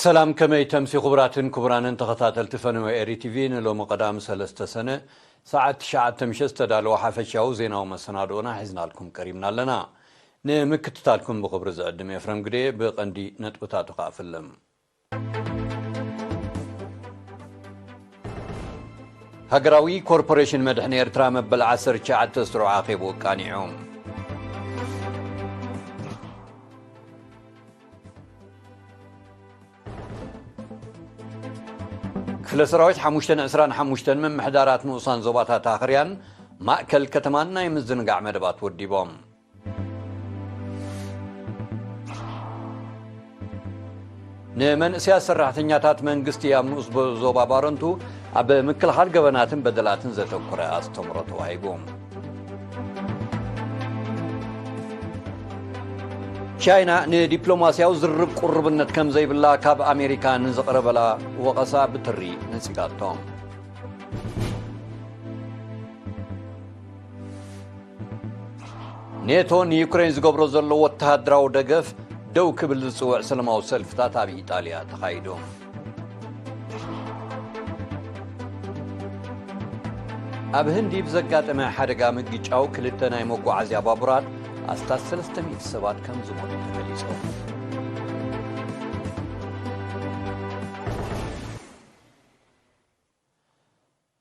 ሰላም፣ ከመይ ተምሲ ክቡራትን ክቡራንን ተኸታተልቲ ፈነወ ኤሪ ቲቪ፣ ንሎሚ ቀዳም ሰለስተ ሰነ ሰዓት ትሽዓተ ምሸት ዝተዳለወ ሓፈሻዊ ዜናዊ መሰናድኦና ሒዝናልኩም ቀሪብና ኣለና። ንምክትታልኩም ብኽብሪ ዝዕድም ኤፍረም ግዴ፣ ብቐንዲ ነጥብታቱ ከኣ ፍልም። ሃገራዊ ኮርፖሬሽን መድሕን ኤርትራ መበል ዓሰርተ ትሽዓተ ስሩዕ ኣኼብኡ ኣቃኒዑ። ክፍለ ሰራዊት ሓሙሽተን ዕስራን ሓሙሽተን ምምሕዳራት ንኡሳን ዞባታት ኣኽርያን ማእከል ከተማን ናይ ምዝንጋዕ መደባት ወዲቦም። ንመንእሰያት ሰራሕተኛታት መንግስቲ ኣብ ንኡስ ዞባ ባረንቱ ኣብ ምክልኻል ገበናትን በደላትን ዘተኮረ ኣስተምህሮ ተዋሂቡ። ቻይና ንዲፕሎማስያዊ ዝርርብ ቁርብነት ከም ዘይብላ ካብ ኣሜሪካ ንዝቐረበላ ወቐሳ ብትሪ ነጺጋቶ። ኔቶ ንዩክሬን ዝገብሮ ዘሎ ወተሃደራዊ ደገፍ ደው ክብል ዝጽውዕ ሰላማዊ ሰልፍታት ኣብ ኢጣልያ ተኻይዱ። ኣብ ህንዲ ብዘጋጠመ ሓደጋ ምግጫው ክልተ ናይ መጓዓዝያ ባቡራት ኣስታት ሰለስተ ሚእቲ ሰባት ከም ዝሞቱ ተገሊጹ።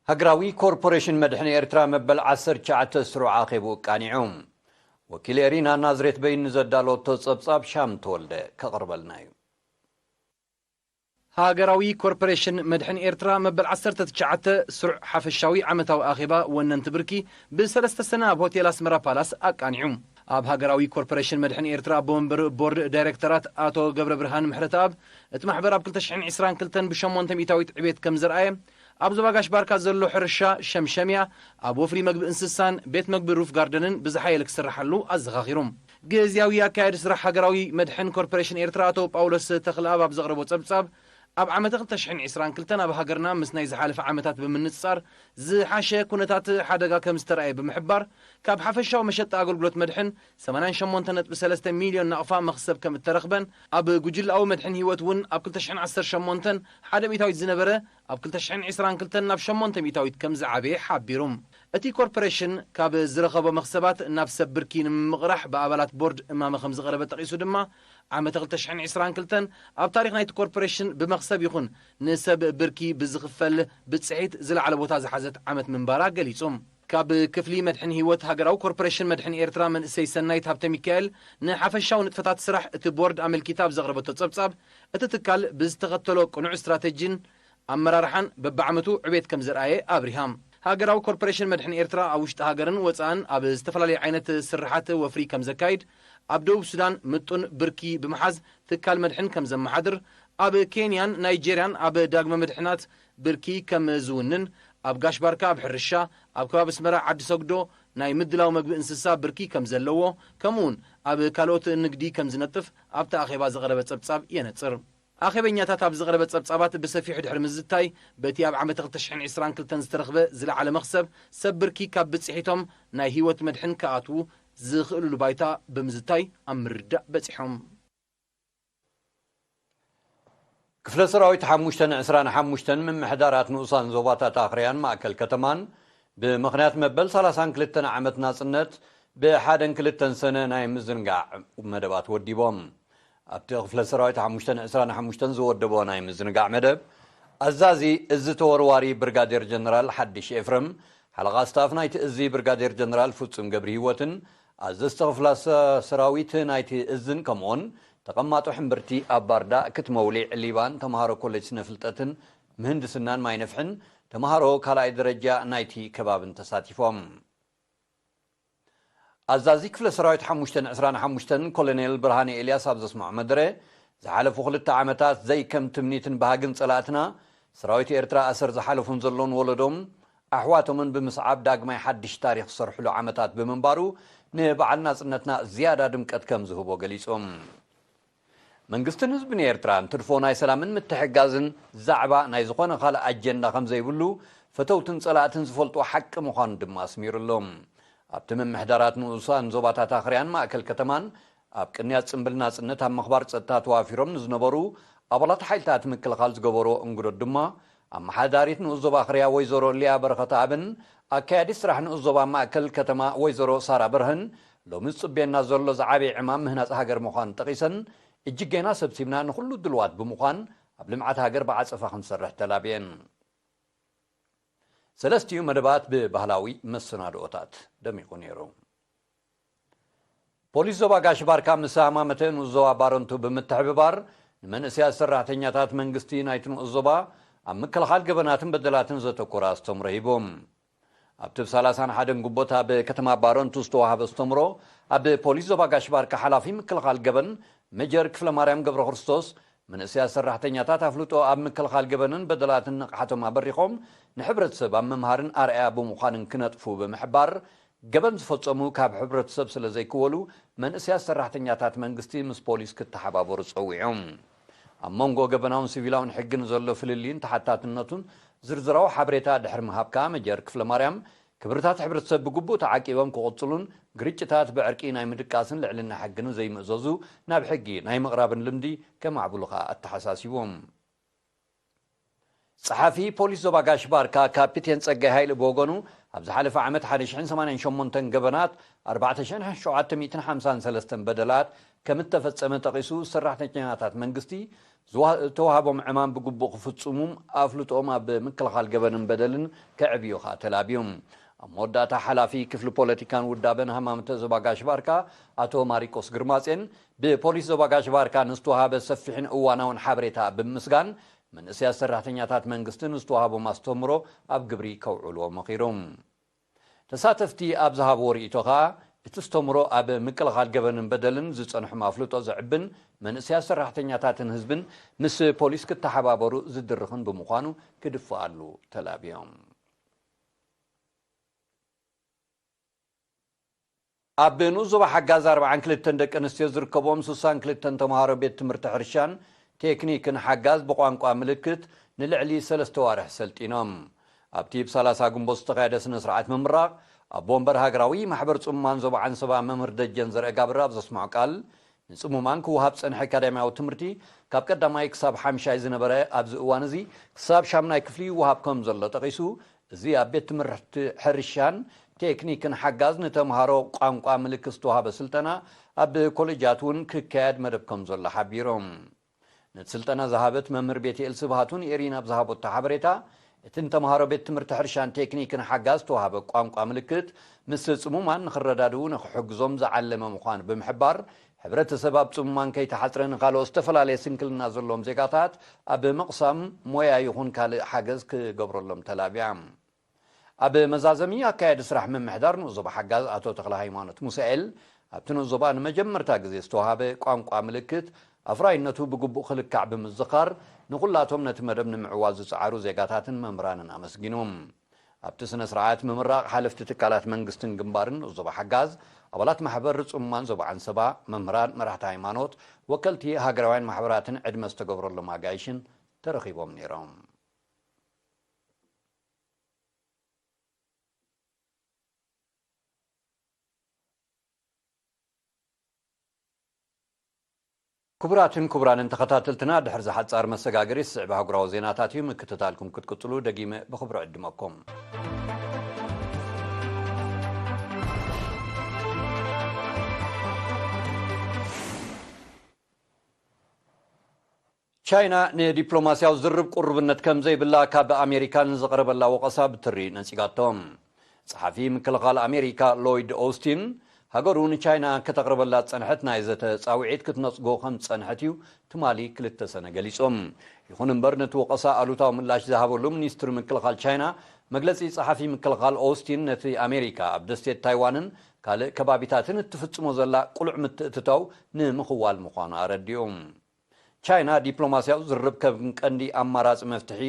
ሃገራዊ ኮርፖሬሽን መድሕን ኤርትራ መበል ዓሰርተ ትሽዓተ ስሩዕ ኣኼብኡ ኣቃኒዑ። ወኪል ኤሪና ናዝሬት በይኑ ዘዳለወቶ ጸብጻብ ሻም ተወልደ ከቕርበልና እዩ። ሃገራዊ ኮርፖሬሽን መድሕን ኤርትራ መበል ዓሰርተ ትሽዓተ ስሩዕ ሓፈሻዊ ዓመታዊ ኣኼባ ወነንቲ ብርኪ ብሰለስተ ሰነ ኣብ ሆቴል ኣስመራ ፓላስ ኣቃኒዑ። ኣብ ሃገራዊ ኮርፖሬሽን መድሕን ኤርትራ ኣቦ መንበር ቦርድ ዳይሬክተራት ኣቶ ገብረ ብርሃን ምሕረተኣብ፣ እቲ ማሕበር ኣብ ክልተ ሽሕን ዕስራን ክልተን ብሸሞንተ ሚእታዊት ዕቤት ከም ዘርኣየ፣ ኣብ ዞባ ጋሽ ባርካ ዘሎ ሕርሻ ሸምሸምያ፣ ኣብ ወፍሪ መግቢ እንስሳን ቤት መግቢ ሩፍ ጋርደንን ብዝሓየለ ክስርሓሉ ኣዘኻኺሩ። ግዝያዊ ኣካያዲ ስራሕ ሃገራዊ መድሕን ኮርፖሬሽን ኤርትራ ኣቶ ጳውሎስ ተኽለኣብ ኣብ ዘቕረቦ ጸብጻብ፣ ኣብ ዓመተ ክልተ ሽሕን ዕስራን ክልተን ኣብ ሃገርና ምስ ናይ ዝሓለፈ ዓመታት ብምንጽጻር ዝሓሸ ኩነታት ሓደጋ ከም ዝተራእየ ብምሕባር፣ ካብ ሓፈሻዊ መሸጣ ኣገልግሎት መድሕን ሰማንያን ሸሞንተ ነጥቢ ሰለስተ ሚልዮን ናቕፋ መኽሰብ ከም እተረኽበን፣ ኣብ ጉጅለኣዊ መድሕን ህይወት እውን ኣብ ክልተ ሽሕን ዓሰርተ ሸሞንተን ሓደ ሚእታዊት ዝነበረ ኣብ ክልተ ሽሕን ዕስራን ክልተን ናብ ሸሞንተ ሚእታዊት ከም ዝዓበየ ሓቢሩ። እቲ ኮርፖሬሽን ካብ ዝረኸቦ መኽሰባት ናብ ሰብ ብርኪ ንምምቕራሕ ብኣባላት ቦርድ እማመ ከም ዝቐረበ ጠቒሱ ድማ፣ ዓመተ ክልተ ሽሕን ዕስራን ክልተን ኣብ ታሪኽ ናይቲ ኮርፖሬሽን ብመኽሰብ ይኹን ንሰብ ብርኪ ብዝኽፈል ብጽሒት ዝለዓለ ቦታ ዝሓዘት ዓመት ምንባራ ገሊጹ። ካብ ክፍሊ መድሕን ህይወት ሃገራዊ ኮርፖሬሽን መድሕን ኤርትራ መንእሰይ ሰናይት ሃብተ ሚካኤል ንሓፈሻዊ ንጥፈታት ስራሕ እቲ ቦርድ ኣመልኪታ ኣብ ዘቕረበቶ ጸብጻብ፣ እቲ ትካል ብዝተኸተሎ ቅኑዕ ስትራተጂን ኣመራርሓን በብዓመቱ ዕቤት ከም ዘርኣየ ኣብሪሃ። ሃገራዊ ኮርፖሬሽን መድሕን ኤርትራ ኣብ ውሽጢ ሃገርን ወጻእን ኣብ ዝተፈላለዩ ዓይነት ስርሓት ወፍሪ ከም ዘካይድ፣ ኣብ ደቡብ ሱዳን ምጡን ብርኪ ብምሓዝ ትካል መድሕን ከም ዘመሓድር፣ ኣብ ኬንያን ናይጄርያን ኣብ ዳግመ ምድሕናት ብርኪ ከም ዝውንን፣ ኣብ ጋሽ ባርካ ኣብ ሕርሻ፣ ኣብ ከባቢ ኣስመራ ዓዲ ሰግዶ ናይ ምድላው መግቢ እንስሳ ብርኪ ከም ዘለዎ፣ ከምኡውን ኣብ ካልኦት ንግዲ ከም ዝነጥፍ ኣብቲ ኣኼባ ዝቐረበ ጸብጻብ የነጽር። ኣኼበኛታት ኣብ ዝቐረበ ጸብጻባት ብሰፊሑ ድሕሪ ምዝታይ፣ በቲ ኣብ ዓመተ ክልተ ሽሕን ዕስራን ክልተን ዝተረኽበ ዝለዓለ መኽሰብ፣ ሰብ ብርኪ ካብ ብጽሒቶም ናይ ህይወት መድሕን ክኣትዉ ዝኽእልሉ ባይታ ብምዝታይ ኣብ ምርዳእ በጺሖም። ክፍለ ሰራዊት ሓሙሽተን ዕስራን ሓሙሽተን ምምሕዳራት ንኡሳን ዞባታት ኣኽርያን ማእከል ከተማን ብምኽንያት መበል ሰላሳን ክልተን ዓመት ናጽነት ብሓደን ክልተን ሰነ ናይ ምዝንጋዕ መደባት ወዲቦም። ኣብቲ ክፍለ ሰራዊት ሓሙሽተን ዕስራን ሓሙሽተን ዝወደቦ ናይ ምዝንጋዕ መደብ፣ ኣዛዚ እዚ ተወርዋሪ ብርጋዴር ጀነራል ሓድሽ ኤፍረም፣ ሓለቓ ስታፍ ናይቲ እዚ ብርጋዴር ጀነራል ፍጹም ገብረ ህይወትን ኣዘዝቲ ክፍላ ሰ-፣ ሰራዊት ናይቲ እዝን ከምኡውን ተቐማጦ ሕምብርቲ ኣብ ባርዳ ክትመውሊዕ ሊባን ተምሃሮ ኮሌጅ ስነ ፍልጠትን ምህንድስናን ማይ ነፍሕን ተምሃሮ ካልኣይ ደረጃ ናይቲ ከባብን ተሳቲፎም። ኣዛዚ ክፍለ ሰራዊት ሓሙሽተን ዕስራን ሓሙሽተን ኮሎኔል ብርሃነ ኤልያስ ኣብ ዘስምዖ መደረ፣ ዝሓለፉ ክልተ ዓመታት ዘይከም ትምኒትን ባህግን ጸላእትና፣ ሰራዊት ኤርትራ ኣሰር ዝሓለፉን ዘሎን ወለዶም ኣሕዋቶምን ብምስዓብ ዳግማይ ሓድሽ ታሪኽ ዝሰርሕሉ ዓመታት ብምንባሩ፣ ንበዓል ናጽነትና ዝያዳ ድምቀት ከም ዝህቦ ገሊጾም። መንግስትን ህዝብን ኤርትራ እንትርፎ ናይ ሰላምን ምትሕጋዝን ዛዕባ ናይ ዝኾነ ካልእ ኣጀንዳ ከም ዘይብሉ ፈተውትን ጸላእትን ዝፈልጥዎ ሓቂ ምዃኑ ድማ ኣስሚሩሎም። ኣብቲ ምምሕዳራት ንኡሳን ዞባታት ኣኽርያን ማእከል ከተማን ኣብ ቅንያት ጽምብል ናጽነት ኣብ ምኽባር ጸጥታ ተዋፊሮም ንዝነበሩ ኣባላት ሓይልታት ምክልኻል ዝገበሮ እንግዶት ድማ፣ ኣመሓዳሪት ንኡስ ዞባ ኣኽርያ ወይዘሮ ሊያ በረኸት ኣብን ኣካያዲት ስራሕ ንኡስ ዞባ ማእከል ከተማ ወይዘሮ ሳራ በርሀን፣ ሎሚ ዝጽበየና ዘሎ ዝዓበየ ዕማም ምህናጽ ሃገር ምዃኑ ጠቒሰን፣ እጅጌና ሰብሲብና ንኹሉ ድልዋት ብምዃን ኣብ ልምዓት ሃገር ብዓጸፋ ክንሰርሕ ተላብየን። ሰለስቲኡ መደባት ብባህላዊ መሰናድኦታት ደሚቑ ነይሩ። ፖሊስ ዞባ ጋሽ ባርካ ምስ ሃማመተ ንኡስ ዞባ ባረንቱ ብምትሕብባር፣ ንመንእሰያት ሰራሕተኛታት መንግስቲ ናይቲ ንኡስ ዞባ ኣብ ምክልኻል ገበናትን በደላትን ዘተኮረ ኣስተምሮ ሂቦም። ኣብቲ ብ ሰላሳን ሓደን ግንቦት ኣብ ከተማ ባረንቱ ዝተዋሃበ ኣስተምሮ፣ ኣብ ፖሊስ ዞባ ጋሽ ባርካ ሓላፊ ምክልኻል ገበን ሜጀር ክፍለ ማርያም ገብረ ክርስቶስ፣ መንእሰያት ሰራሕተኛታት ኣፍልጦ ኣብ ምክልኻል ገበንን በደላትን ንቕሓቶም ኣበሪኾም፣ ንሕብረተሰብ ኣብ ምምሃርን ኣርኣያ ብምዃንን ክነጥፉ ብምሕባር፣ ገበን ዝፈጸሙ ካብ ሕብረተሰብ ስለ ዘይክወሉ፣ መንእሰያት ሰራሕተኛታት መንግስቲ ምስ ፖሊስ ክተሓባበሩ ጸዊዖም። ኣብ መንጎ ገበናውን ሲቪላውን ሕግን ዘሎ ፍልልይን ተሓታትነቱን ዝርዝራዊ ሓበሬታ ድሕሪ ምሃብካ፣ መጀር ክፍለ ማርያም፣ ክብርታት ሕብረተሰብ ብግቡእ ተዓቂቦም ክቕጽሉን ግርጭታት ብዕርቂ ናይ ምድቃስን ልዕልና ሕግን ዘይምእዘዙ ናብ ሕጊ ናይ ምቕራብን ልምዲ ከማዕብሉ ከኣ ኣተሓሳሲቦም። ጸሓፊ ፖሊስ ዞባ ጋሽ ባርካ ካፒቴን ጸጋይ ሃይለ ብወገኑ፣ ኣብ ዝሓለፈ ዓመት ሓደ ሽሕን ሰማንያን ሸሞንተን ገበናት፣ ኣርባዕተ ሽሕን ሸውዓተ ሚእትን ሓምሳን ሰለስተን በደላት ከም እተፈጸመ ጠቒሱ፣ ሰራሕተኛታት መንግስቲ ዝዋ-፣ ዝተዋህቦም ዕማም ብግቡእ ክፍጽሙም ኣፍልጦም ኣብ ምክልኻል ገበንን በደልን ከዕብዩ ከኣ ተላብዮም። ኣብ መወዳእታ ሓላፊ ክፍሊ ፖለቲካን ውዳበን ሃማመተ ዞባ ጋሽ ባርካ ኣቶ ማሪቆስ ግርማጼን ብፖሊስ ዞባ ጋሽ ባርካ ንዝተዋሃበ ሰፊሕን እዋናውን ሓበሬታ ብምስጋን፣ መንእሰያት ሰራሕተኛታት መንግስቲ ንዝተዋህቦም ኣስተምህሮ ኣብ ግብሪ ከውዕልዎ መኺሩ። ተሳተፍቲ ኣብ ዝሃብዎ ርእይቶ ከኣ፣ እቲ ኣስተምህሮ ኣብ ምክልኻል ገበንን በደልን ዝጸንሖም ኣፍልጦ ዘዕብን መንእሰያት ሰራሕተኛታትን ህዝብን ምስ ፖሊስ ክተሓባበሩ ዝድርኽን ብምዃኑ ክድፍኣሉ ተላብዮም። ኣብ ንኡስ ዞባ ሓጋዝ ኣርባዓን ክልተን ደቂ ኣንስትዮ ዝርከብዎም ስሳን ክልተን ተምሃሮ ቤት ትምህርቲ ሕርሻን ቴክኒክን ሓጋዝ ብቋንቋ ምልክት ንልዕሊ ሰለስተ ዋርሕ ሰልጢኖም። ኣብቲ ብ ሰላሳ ግንቦት ዝተኻየደ ስነ ስርዓት ምምራቕ፣ ኣቦ ወንበር ሃገራዊ ማሕበር ጽሙማን ዞባ ዓንሰባ መምህር ደጀን ዘርአጋብር ኣብ ዘስምዖ ቃል፣ ንጽሙማን ክወሃብ ዝጸንሐ ኣካዳሚያዊ ትምህርቲ ካብ ቀዳማይ ክሳብ ሓምሻይ ዝነበረ ኣብዚ እዋን እዚ ክሳብ ሻምናይ ክፍሊ ይወሃብ ከም ዘሎ ጠቒሱ፣ እዚ ኣብ ቤት ትምህርቲ ሕርሻን ቴክኒክን ሓጋዝ ንተምሃሮ ቋንቋ ምልክት ዝተዋሃበ ስልጠና ኣብ ኮሌጃት እውን ክካየድ መደብ ከም ዘሎ ሓቢሮም። ነቲ ስልጠና ዝሃበት መምህር ቤትኤል ስብሃቱ ንኤሪና ኣብ ዝሃበቶ ሓበሬታ፣ እቲ ንተምሃሮ ቤት ትምህርቲ ሕርሻን ቴክኒክን ሓጋዝ ዝተዋሃበ ቋንቋ ምልክት ምስ ጽሙማን ንኽረዳድኡ ንኽሕግዞም ዝዓለመ ምዃኑ ብምሕባር፣ ሕብረተሰብ ኣብ ጽሙማን ከይተሓጽረ ንኻልኦት ዝተፈላለየ ስንክልና ዘለዎም ዜጋታት ኣብ ምቕሳም ሞያ ይኹን ካልእ ሓገዝ ክገብረሎም ተላብያ። ኣብ መዛዘሚ ኣካያዲ ስራሕ ምምሕዳር ንኡስ ዞባ ሓጋዝ ኣቶ ተኽለ ሃይማኖት ሙሳኤል፣ ኣብቲ ንኡስ ዞባ ንመጀመርታ ግዜ ዝተዋሃበ ቋንቋ ምልክት ኣፍራይነቱ ብግቡእ ክልካዕ ብምዝኻር፣ ንኹላቶም ነቲ መደብ ንምዕዋት ዝጸዓሩ ዜጋታትን መምህራንን ኣመስጊኑ። ኣብቲ ስነ ስርዓት ምምራቕ ሓለፍቲ ትካላት መንግስትን ግንባርን ንኡስ ዞባ ሓጋዝ፣ ኣባላት ማሕበር ጽሙማን ዞባ ዓንሰባ፣ መምህራን፣ መራሕቲ ሃይማኖት፣ ወከልቲ ሃገራውያን ማሕበራትን ዕድመ ዝተገብረሎም ኣጋይሽን ተረኺቦም ነይሮም። ክቡራትን ክቡራንን ተኸታተልትና፣ ድሕሪ ዝሓጻር መሰጋገሪ ዝስዕብ ኣህጉራዊ ዜናታት እዩ። ምክትታልኩም ክትቅጽሉ ደጊመ ብኽብሪ ዕድመኩም። ቻይና ንዲፕሎማስያዊ ዝርርብ ቅሩብነት ከም ዘይብላ ካብ ኣሜሪካ ንዝቐረበላ ወቐሳ ብትሪ ነጺጋቶ። ጸሓፊ ምክልኻል ኣሜሪካ ሎይድ ኦስቲን፣ ሃገሩ ንቻይና ከተቕርበላ ዝጸንሐት ናይ ዘተ ጻውዒት ክትነጽጎ ከም ዝጸንሐት እዩ ትማሊ ክልተ ሰነ ገሊጹ። ይኹን እምበር፣ ነቲ ወቐሳ ኣሉታዊ ምላሽ ዝሃበሉ ሚኒስትሪ ምክልኻል ቻይና፣ መግለጺ ጸሓፊ ምክልኻል ኦስቲን ነቲ ኣሜሪካ ኣብ ደሴት ታይዋንን ካልእ ከባቢታትን እትፍጽሞ ዘላ ቅሉዕ ምትእትታው ንምኽዋል ምዃኑ ኣረዲኡ። ቻይና ዲፕሎማስያዊ ዝርርብ ከም ቀንዲ ኣማራጺ መፍትሒ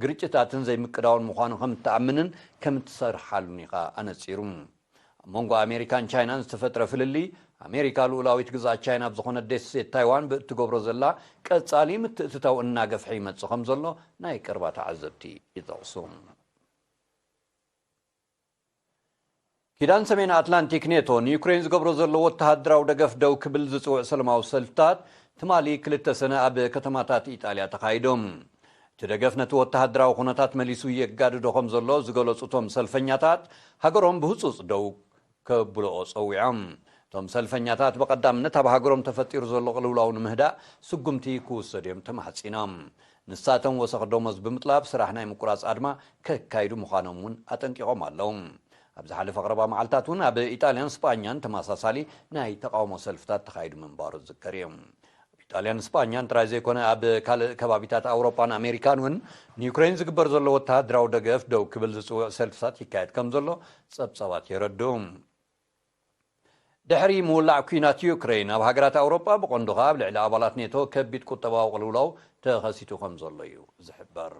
ግርጭታትን ዘይምቅዳውን ምዃኑ ከም እትኣምንን ከም እትሰርሓሉን እዩ ከኣ ኣነጺሩ። ኣብ መንጎ ኣሜሪካን ቻይናን ዝተፈጥረ ፍልልይ፣ ኣሜሪካ ልኡላዊት ግዝኣት ቻይና ኣብ ዝኾነት ደሴት ታይዋን ብእትገብሮ ዘላ ቀጻሊ ምትእትታው እናገፍሐ ይመጽእ ከም ዘሎ ናይ ቀረባ ተዓዘብቲ ይጠቕሱ። ኪዳን ሰሜን ኣትላንቲክ ኔቶ ንዩክሬን ዝገብሮ ዘሎ ወተሃደራዊ ደገፍ ደው ክብል ዝጽውዕ ሰለማዊ ሰልፍታት ትማሊ ክልተ ሰነ ኣብ ከተማታት ኢጣልያ ተኻይዶም። እቲ ደገፍ ነቲ ወተሃደራዊ ኩነታት መሊሱ የጋድዶ ከም ዘሎ ዝገለጹ እቶም ሰልፈኛታት፣ ሃገሮም ብህጹጽ ደው ከብልኦ ጸዊዖም። እቶም ሰልፈኛታት ብቐዳምነት ኣብ ሃገሮም ተፈጢሩ ዘሎ ቅልውላው ንምህዳእ ስጉምቲ ክውሰድ እዮም ተማሕጺኖም። ንሳቶም ወሰኽ ደሞዝ ብምጥላብ ስራሕ ናይ ምቁራጽ ኣድማ ከካይዱ ምዃኖም እውን ኣጠንቂቖም ኣለዉ። ኣብ ዝሓለፈ ቀረባ መዓልታት እውን ኣብ ኢጣልያን ስጳኛን ተመሳሳሊ ናይ ተቓውሞ ሰልፍታት ተኻይዱ ምንባሩ ዝዝከር እዩ። ኣብ ኢጣልያን ስጳኛን ጥራይ ዘይኮነ ኣብ ካልእ ከባቢታት ኣውሮጳን ኣሜሪካን እውን ንዩክሬን ዝግበር ዘሎ ወተሃደራዊ ደገፍ ደው ክብል ዝጽውዕ ሰልፍታት ይካየድ ከም ዘሎ ጸብጻባት የረድኡ። ድሕሪ ምውላዕ ኲናት ዩክሬን ኣብ ሃገራት ኣውሮጳ ብቐንዱ ከኣ ኣብ ልዕሊ ኣባላት ኔቶ ከቢድ ቁጠባዊ ቅልውላው ተኸሲቱ ከም ዘሎ እዩ ዝሕበር።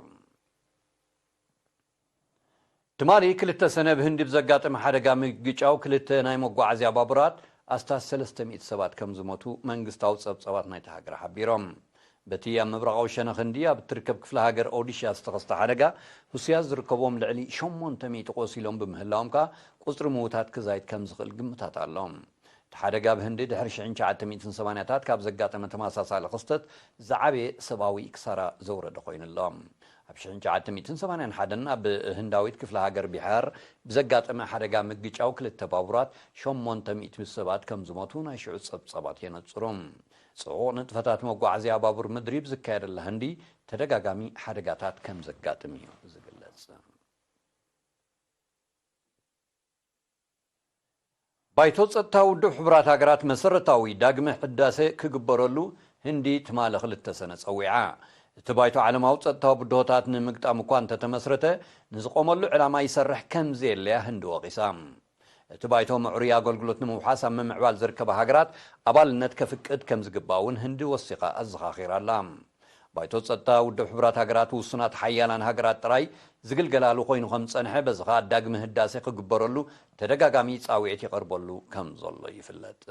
ትማሊ ክልተ ሰነ ብህንዲ ብዘጋጠመ ሓደጋ ምግጫው ክልተ ናይ መጓዓዝያ ባቡራት ኣስታት ሰለስተ ሚእቲ ሰባት ከም ዝሞቱ መንግስታዊ ጸብጻባት ናይቲ ሃገር ሓቢሮም። በቲ ኣብ ምብራቓዊ ሸነኽ ህንዲ ኣብ እትርከብ ክፍለ ሃገር ኦዲሻ ዝተኸስተ ሓደጋ ህሱያት ዝርከብዎም ልዕሊ ሸሞንተ ሚእቲ ቆሲሎም ብምህላዎም ከኣ ቁጽሪ ምዉታት ክዛይድ ከም ዝኽእል ግምታት ኣሎ። እቲ ሓደጋ ኣብ ህንዲ ድሕሪ ሽሕን ትሽዓተ ሚእትን ሰማንያታት ካብ ዘጋጠመ ተመሳሳሊ ክስተት ዝዓበየ ሰብኣዊ ክሳራ ዘውረደ ኮይኑ ኣሎ። ኣብ ሽሕን ትሽዓተ ሚእትን ሰማንያን ሓደን ኣብ ህንዳዊት ክፍለ ሃገር ቢሓር ብዘጋጠመ ሓደጋ ምግጫው ክልተ ባቡራት ሸሞንተ ሚእቲ ሰባት ከም ዝሞቱ ናይ ሽዑ ጸብጻባት የነጽሩ። ጽዑቕ ንጥፈታት መጓዓዝያ ባቡር ምድሪ ብዝካየደላ ህንዲ ተደጋጋሚ ሓደጋታት ከም ዘጋጥም እዩ ዝግለጽ። ባይቶ ጸጥታ ውድብ ሕቡራት ሃገራት መሰረታዊ ዳግመ ሕዳሰ ክግበረሉ ህንዲ ትማሊ ክልተ ሰነ ጸዊዓ። እቲ ባይቶ ዓለማዊ ጸጥታዊ ብድሆታት ንምግጣም እኳ እንተተመስረተ፣ ንዝቆመሉ ዕላማ ይሰርሕ ከም ዘየለያ ህንዲ ወቒሳ። እቲ ባይቶ ምዕሩይ ኣገልግሎት ንምውሓስ ኣብ ምምዕባል ዝርከባ ሃገራት ኣባልነት ከፍቅድ ከም ዝግባእ እውን ህንዲ ወሲኻ ኣዘኻኺራ ኣላ። ባይቶ ጸጥታ ውድብ ሕቡራት ሃገራት ውሱናት ሓያላን ሃገራት ጥራይ ዝግልገላሉ ኮይኑ ከም ዝጸንሐ፣ በዚ ኸኣ ዳግመ ህዳሴ ክግበረሉ ተደጋጋሚ ጻውዒት ይቐርበሉ ከም ዘሎ ይፍለጥ።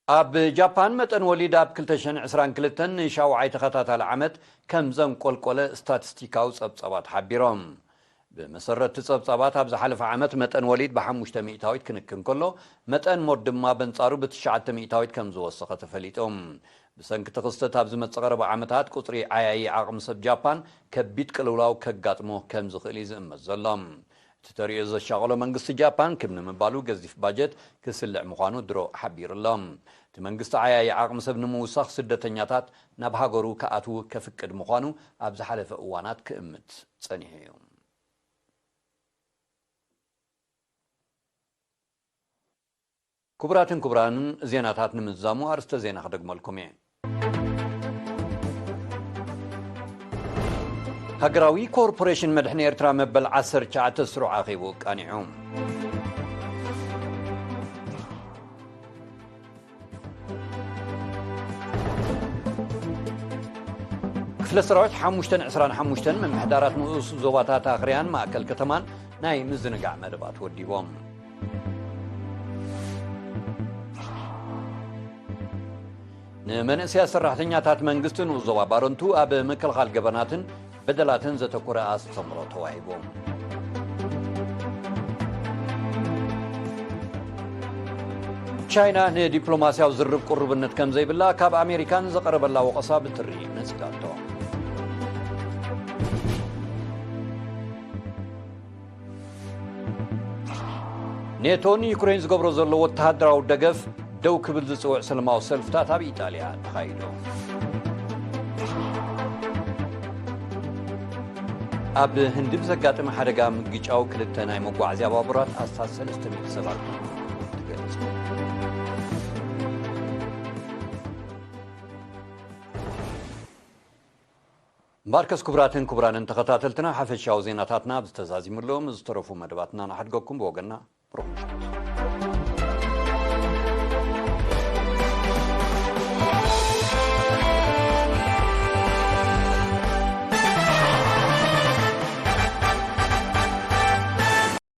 ኣብ ጃፓን መጠን ወሊድ ኣብ ክልተ ሽሕን ዕስራን ክልተን ንሻውዓይ ተኸታታሊ ዓመት ከም ዘንቆልቆለ ስታቲስቲካዊ ጸብጻባት ሓቢሮም። ብመሰረት እቲ ጸብጻባት፣ ኣብ ዝሓለፈ ዓመት መጠን ወሊድ ብሓሙሽተ ሚእታዊት ክንክን ከሎ፣ መጠን ሞት ድማ በንጻሩ ብትሽዓተ ሚእታዊት ከም ዝወሰኸ ተፈሊጡ። ብሰንኪ እቲ ክስተት፣ ኣብ ዝመጽእ ቀረባ ዓመታት ቁጽሪ ዓያዪ ዓቕሚ ሰብ ጃፓን ከቢድ ቅልውላው ከጋጥሞ ከም ዝኽእል እዩ ዝእመት ዘሎ። እቲ ተርእዮ ዘሻቐሎ መንግስቲ ጃፓን ክብ ንምባሉ ገዚፍ ባጀት ክስልዕ ምዃኑ ድሮ ሓቢሩ ኣሎ። እቲ መንግስቲ ዓያዪ ዓቕሚ ሰብ ንምውሳኽ ስደተኛታት ናብ ሃገሩ ክኣትዉ ከፍቅድ ምዃኑ ኣብ ዝሓለፈ እዋናት ክእምት ጸኒሑ እዩ። ክቡራትን ክቡራንን፣ ዜናታት ንምዝዛሙ ኣርእስተ ዜና ክደግመልኩም እየ። ሃገራዊ ኮርፖሬሽን መድሕን ኤርትራ መበል ዓሰርተ ትሽዓተ ስሩዕ ኣኼቡ ቃኒዑ። ክፍለ ሰራዊት ሓሙሽተን ዕስራን ሓሙሽተን ምምሕዳራት ንኡስ ዞባታት ኣኽርያን ማእከል ከተማን ናይ ምዝንጋዕ መደባት ወዲቦም። ንመንእሰያት ሰራሕተኛታት መንግስቲ ንኡስ ዞባ ባረንቱ ኣብ ምክልኻል ገበናትን በደላትን ዘተኮረ ኣስተምህሮ ተዋሂቡ። ቻይና ንዲፕሎማስያዊ ዝርርብ ቅሩብነት ከም ዘይብላ ካብ ኣሜሪካ ንዝቐረበላ ወቐሳ ብትሪ ነጺጋቶ። ኔቶ ንዩክሬን ዝገብሮ ዘሎ ወተሃደራዊ ደገፍ ደው ክብል ዝጽውዕ ሰላማዊ ሰልፍታት ኣብ ኢጣልያ ተኻይዱ። ኣብ ህንዲ ብዘጋጠመ ሓደጋ ምግጫው ክልተ ናይ መጓዓዝያ ባቡራት ኣስታት ሰለስተ ሚእቲ ሰባት ተገሊጹ። እምበኣርከስ ክቡራትን ክቡራንን ተኸታተልትና፣ ሓፈሻዊ ዜናታትና ኣብዚ ተዛዚሙ ኣሎ። ምስ ዝተረፉ መደባትና ንሓድገኩም። ብወገንና ብሩኽ ምሽት።